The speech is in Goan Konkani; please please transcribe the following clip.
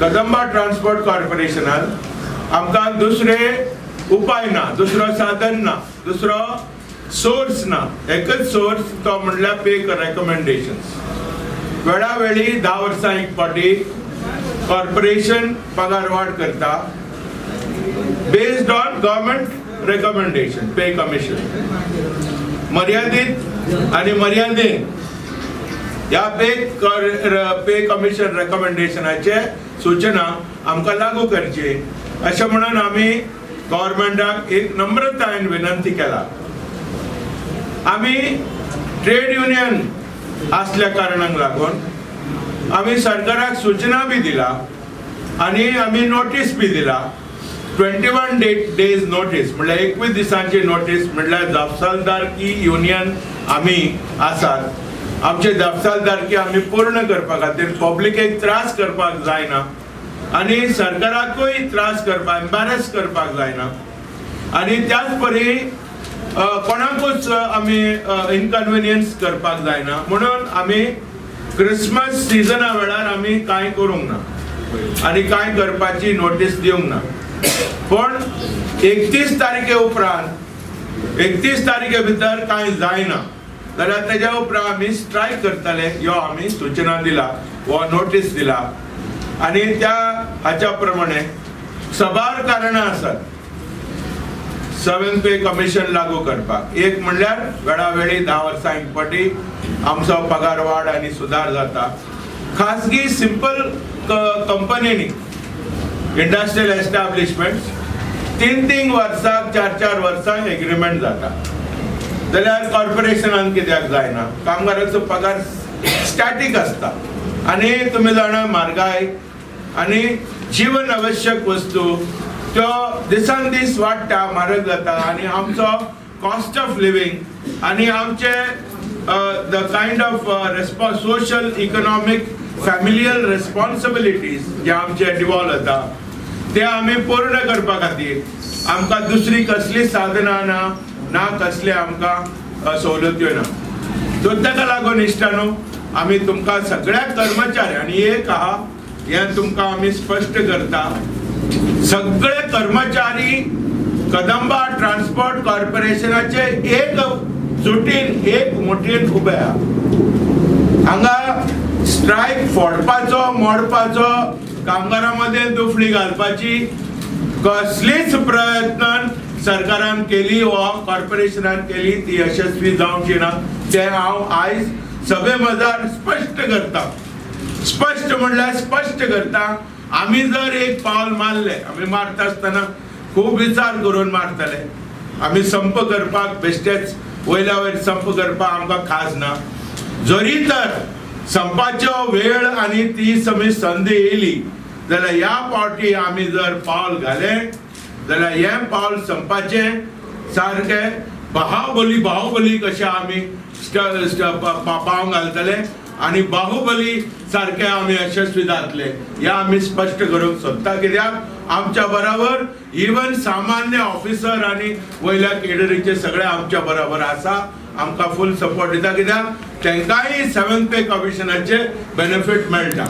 कदंबा ट्रान्सपोर्ट कॉर्पोरेशनान आमकां दुसरे उपाय ना, दुसरो साधन ना, दुसरो सोर्स ना. एकच सोर्स, तो म्हणल्यार पे रेकमेंडेशन्स. वेळावेळी 10 वर्सां एक फावटी कॉर्पोरेशन पगार वाड करता based on government recommendation. Pay commission मर्यादीत आणि मर्यादेन ह्या पे कमिशन रेकमेंडेशनाचे सूचना आमकां लागू करची अशें म्हणून आमी गव्हर्मेंटाक एक नम्रतायेन विनंती केला. आमी ट्रेड युनियन असल्या कारणाक लागून आमी सरकाराक सूचना बी दिला आनी आमी नोटीस बी दिला. 21 days notice म्हणल्यार 21 दिसांची नोटीस. म्हणल्यार जापसालदारकी युनियन आमी आसात, आमचे जापसालदारकी आमी पूर्ण करपा खातीर पब्लिकेक त्रास करपाक जायना आनी सरकाराकूय त्रास करपाक, एम्बॅरस करपाक जायना आनी त्याच परी कोणाकूच आमी इनकन्विनियन्स करपाक जायना म्हणून आमी क्रिसमस सिजना वेळार आमी कांय करूंक ना आनी कांय करपाची नोटीस दिवंक ना. पण 31 तारखे उपरांत, 31 तारखे भितर कांय जायना जाल्यार तेज्या उपरांत आमी स्ट्रायक करतले ह्यो आमी सुचना दिला वा नोटीस दिला. आनी त्या हाच्या प्रमाणे सबार कारणां आसात सेवन पे कमिशन लागू करपाक. एक म्हणल्यार वेळावेळी 10 वर्सां एक फावटी आमचो पगार वाड आनी सुदार जाता. खासगी सिंपल कंपनींनी, इंडस्ट्रियल एस्टॅब्लिशमेंट, तीन तीन वर्साक, चार चार वर्सांक एग्रीमेंट जाता, जाल्यार कॉर्पोरेशनान कित्याक जायना? कामगाराचो पगार स्टॅटीक आसता आनी तुमी जाणा, म्हारगाय आनी जीवन आवश्यक वस्तू त्यो दिसान दीस वाडटा, म्हारग जाता आनी आमचो कॉस्ट ऑफ लिवींग आनी आमचे the kind of social, economic, familial responsibilities जे आमचे डिवॉल्व जाता ते आमी पूर्ण करपा खातीर आमकां दुसरी कसली साधनां ना, ना कसले आमकां सवलत्यो ना. सो ताका लागून इश्टानो, आमी तुमकां सगळ्या कर्मचारी आनी एक आहा, हें तुमकां आमी स्पश्ट करता, सगळे कर्मचारी कदंबा ट्रान्सपोर्ट कॉर्पोरेशनाचे एक जुटीन, एक मुठीन उबे आहा. हांगा स्ट्रायक फोडपाचो, मोडपाचो, कामगारां मदें दुफळी घालपाची कसलीच प्रयत्न सरकारान केली वा कॉर्पोरेशनान केली, ती यशस्वी जावची ना, तें हांव आयज सभे मजार स्पश्ट करता. स्पश्ट म्हणल्यार स्पश्ट करता. आमी जर एक पावल मारले, आमी मारता आसतना खूब विचार करून मारतले. आमी संप करपाक बेश्टेच वयल्या वयर संप करपाक आमकां खास ना. जरी तर संपाचो वेळ आनी ती समी संदी येयली जाल्यार ह्या फावटी आमी जर पावल घालें जाल्यार हें पावल संपाचें सारकें बाहुबली, बाहुबली कशें आमी पावंक घालतले आनी बाहुबली सारके आमी यशस्वी जातले, हे आमी स्पश्ट करूंक सोदता. कित्याक आमच्या बरोबर इवन सामान्य ऑफिसर आनी वयल्या केडरीचे सगळे आमच्या बरोबर आसा, आमकां फूल सपोर्ट दिता, कित्याक तांकांय सेवन पे कमिशनाचे बेनिफीट मेळटा.